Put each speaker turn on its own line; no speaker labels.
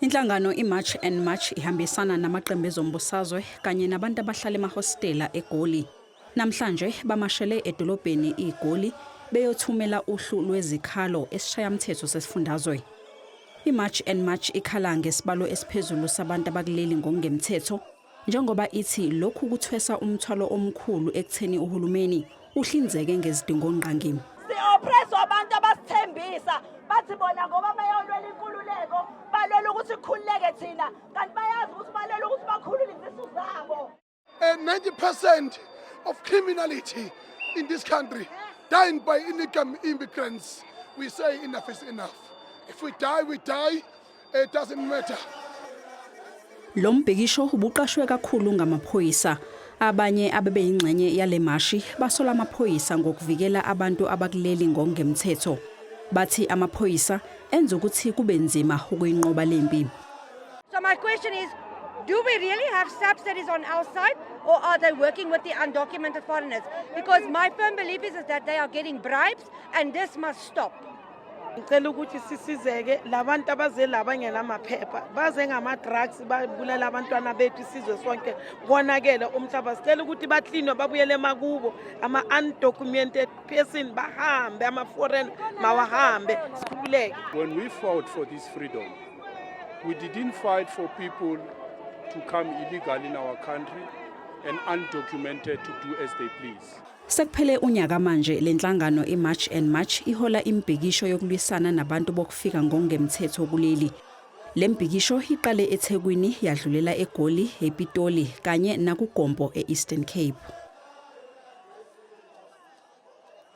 Inhlangano iMarch and March ihambisana namaqembu ezombusazwe kanye nabantu abahlala emahostela eGoli. Namhlanje bamashele edolobheni iGoli beyothumela uhlu lwezikhalo esishayamthetho sesifundazwe. I-March and March ikhala ngesibalo esiphezulu sabantu abakuleli ngokungemthetho njengoba ithi lokhu kuthwesa umthwalo omkhulu ekutheni uhulumeni uhlinzeke ngezidingongqangi.
Si-oppresswa abantu abasithembisa bathi bona ngoba bayolwela inkululeko, balwela ukuthi kukhululeke thina, kanti bayazi ukuthi balwela ukuthi bakhulule izisu zabo.
And 90% of criminality in this country done by illegal immigrants. We say enough is enough. If we die, we die. It doesn't matter.
Lo mbhikisho ubuqashwe kakhulu ngamaphoyisa. Abanye abebeyingxenye yale mashi basola amaphoyisa ngokuvikela abantu abakuleli ngokungemthetho. Bathi amaphoyisa enza ukuthi kube nzima ukuyinqoba lempi.
So my question is, do we really have SAPS that is on our side, or are they working with the undocumented foreigners? Because my firm belief is that they are getting bribes and this must stop.
Ngicela ukuthi sisizeke labantu abaze la bangenamaphepha, baze ngama-drugs, babulala abantwana bethu, isizwe sonke konakele umhlaba. Sicela ukuthi baklinwe, babuyele emakubo ama-undocumented person, bahambe ama-foreign mawahambe, sikhululeke.
When we fought for this freedom, we didn't fight for people to come illegal in our country and undocumented to do as they please.
Sekuphele unyaka manje lenhlangano iMarch and March ihola imibhikisho yokulwisana nabantu bokufika ngokungemthetho kuleli. Le mbhikisho iqale eThekwini, yadlulela eGoli, ePitoli kanye nakuGompo eEastern Cape.